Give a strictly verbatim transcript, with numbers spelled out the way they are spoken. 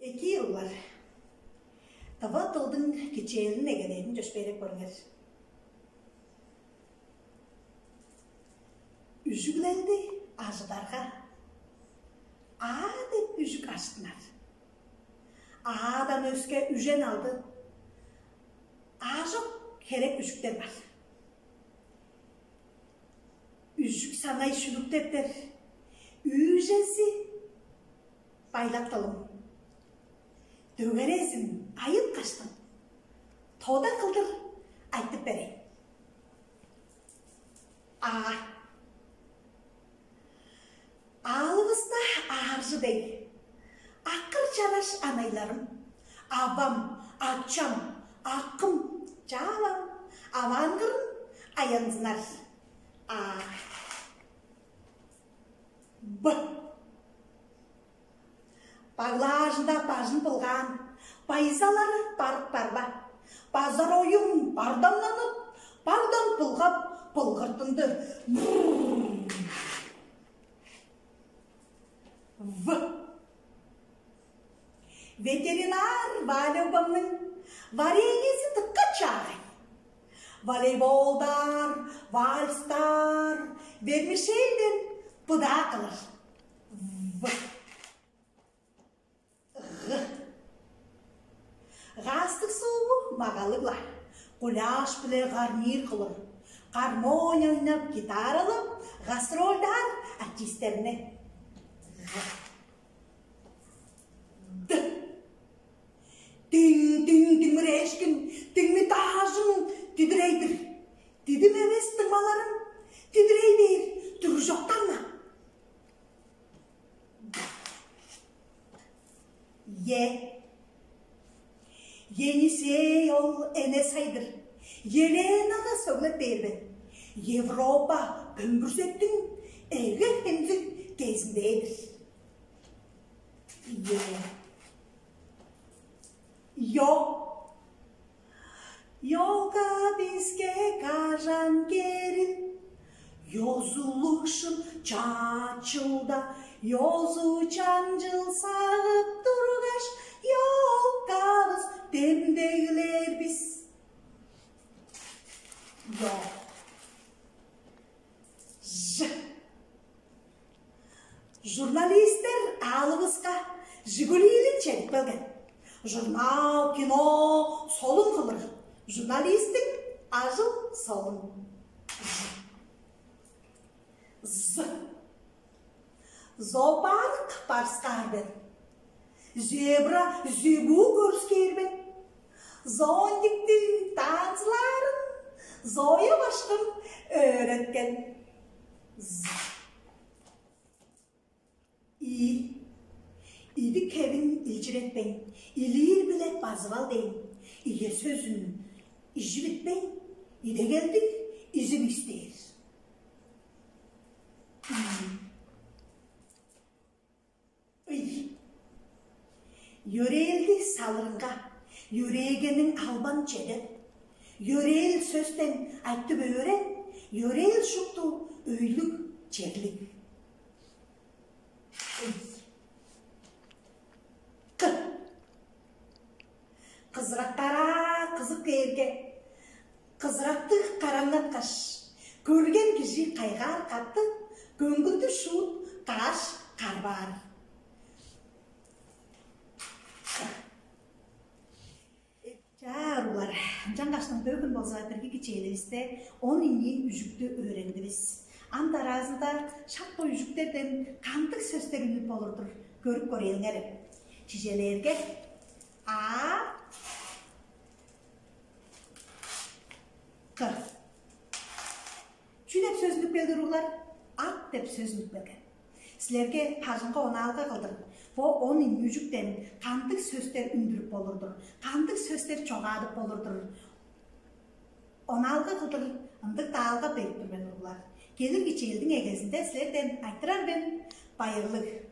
Экии, уруглар. Тыва дылдың кичээлин эгелээрин чөпшээреп көрүңер. Үжүглелди ажыдарга, А деп үжүк ажыттынар. Аадан өске үжен алды, А чок херек үжүктер бар. Үжүк санай шүлүктептер, үүжези байлак дылым. Дөгерезин айыткаштың, тода кылдыр айтып берейн. А. Аалывыста ааржы дег, акыр чараш анайларым, авам, ачам, акым, чаавам, аваангырым аянзынар. А. Б. Баглаажында бажын былгаан, байзалары барып барба, базар оюм бардамнанып, багдан былгап, былгыртынды. В. Ветеринар Валевамның вареньези дыка чаагай. Волейболдар, вальстар, вермишельден быдаа кылыр. В. Г. Гаастыг сугу магалыг-ла, гуляш-биле гарнир кылыр, гармония ойнап, гитаралап, гастрольдаар артистерни. Д. Диң-диң диңмиреешкин, диңми даажың дидирей-дир. Дидим эвес дыңмаларым дидирей бээр дүрүжоктарна. Е. Енисей ол эне сайдыр. Еленага сөглеп бээр мен. Европа көмбүрзектиң эге хемзиг кезиндээ-дир. Е. Ё. Ёлка биске кажан керил, ёзулуг шын чаачылда, ёзу чаңчыл сагып тургаш, ёлкавыс демдеглер бис. Ё. Ж. Журналистер аалывыска Жигулилиг чедип келген. Журнал, кино солун кылыр. Журналисттиң ажыл солун. З. Зоопарк барскаар мен. Зебра, зебу көрүскээр мен. Зонтиктиг танцылаарын Зоя башкым өөреткен. З. И. Идик-хевин илчиретпейн, илиир-биле базып ал дээн. Ийе сөзүн иживитпейн, идегелдиг изип истээр. Ый. Йөрээлди салырынга, йөрээгениң албан чедер. Йөрээл сөстен айтып өөрен, йөрээл шупту өйлүг черлиг. Ый. Кы. Кызырактараа кызып кээрге, кызыракты караңнаткаш, көрген кижи кайгаар катты, көңгүлдү шуут каш карбаар. Чаа, уруглар, ынчангаштың бөгүн болза бирги кичээливисте он ийи үжүктү өөрендивис. Ам дараазында шак бо үжүктерден кандыг сөстер үнүп болур-дур, көрүп көрээлиңер. Чижелээрге, а, к. Чүү деп сөз үнүп келди, уруглар? Ак деп сөз үнүп келген. Силерге бажыңга онаалга кылдыр. Бо он ийи үжүктен кандыг сөстер үндүрүп болур-дур? Кандыг сөстер чогаадып болур-дур? Онаалга кылдыр ындыг даалга берип тур мен, уруглар. Келир кичээлдиң эгезинде силерден айтырар мен. Байырлыг.